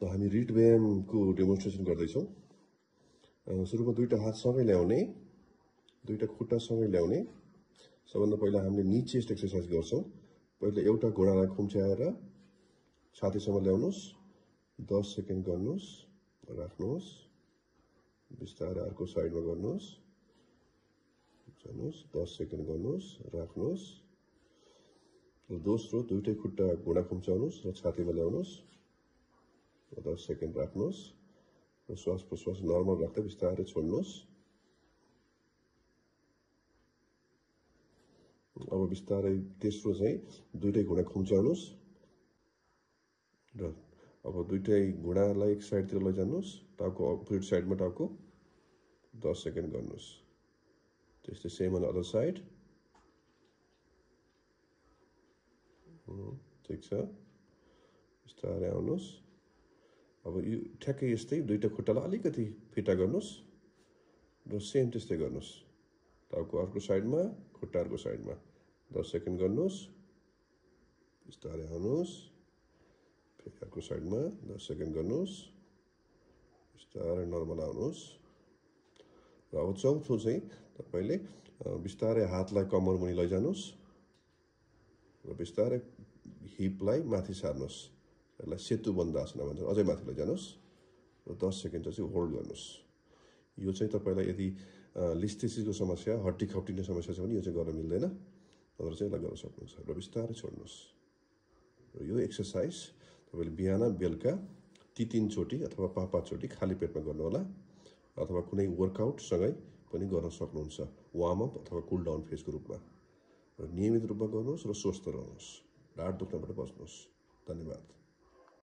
हामी writ व्यायामको demonstration गर्दैछौँ। सुरुमा दुईटा हात सँगै ल्याउने, दुईटा खुट्टा सँगै ल्याउने। सबभन्दा पहिला हामीले नी चेस्ट एक्सरसाइज गर्छौँ। पहिला एउटा घुँडालाई खुम्च्याएर छातीसम्म ल्याउनुहोस्, 10 सेकेन्ड गर्नुहोस्, राख्नुहोस्, बिस्तारै अर्को साइडमा गर्नुहोस्, 10 सेकेन्ड गर्नुहोस्, राख्नुहोस्। र दोस्रो दुईटै खुट्टा घुँडा खुम्च्याउनुहोस् र छातीमा ल्याउनुहोस्, 10 सेकेन्ड राख्नुहोस् र श्वास प्रश्वास नर्मल राख्दै बिस्तारै छोड्नुहोस्। अब बिस्तारै तेस्रो चाहिँ दुईटै घुँडा खुम्च्याउनुहोस् र अब दुईटै घुँडालाई एक साइडतिर लैजानुहोस्, टाउको अपोजिट साइडमा टाउको 10 सेकेन्ड गर्नुहोस्। त्यस्तै सेम अन अदर साइड। ठिक छ, बिस्तारै आउनुहोस्। अब यो ठ्याक्कै यस्तै दुईटा खुट्टालाई अलिकति फिटा गर्नुहोस् र सेम त्यस्तै गर्नुहोस्। टाउको अर्को साइडमा, खुट्टा अर्को साइडमा, 10 सेकेन्ड गर्नुहोस्, बिस्तारै आउनुहोस्, फेरि अर्को साइडमा 10 सेकेन्ड गर्नुहोस्, बिस्तारै नर्मल आउनुहोस्। र अब चौथो चाहिँ तपाईँले बिस्तारै हातलाई कम्मर मुनि लैजानुहोस् र बिस्तारै हिपलाई माथि सार्नुहोस्। यसलाई सेतु बन्दासना भन्छ। अझै माथि लैजानुहोस् र 10 सेकेन्ड चाहिँ होल्ड गर्नुहोस्। यो चाहिँ तपाईँलाई यदि लिस्थेसिसको समस्या, हड्डी खप्टिने समस्या छ भने यो चाहिँ गर्न मिल्दैन, तर चाहिँ यसलाई गर्न सक्नुहुन्छ। र बिस्तारै छोड्नुहोस्। र यो एक्सरसाइज तपाईँले बिहान बेलुका ती 3 चोटि अथवा 5 चोटि खाली पेटमा गर्नुहोला, अथवा कुनै वर्कआउटसँगै पनि गर्न सक्नुहुन्छ, वार्मअप अथवा कुल डाउन फेजको रूपमा। र नियमित रूपमा गर्नुहोस् र स्वस्थ रहनुहोस्। ढाड दुख्नबाट बच्नुहोस्। धन्यवाद।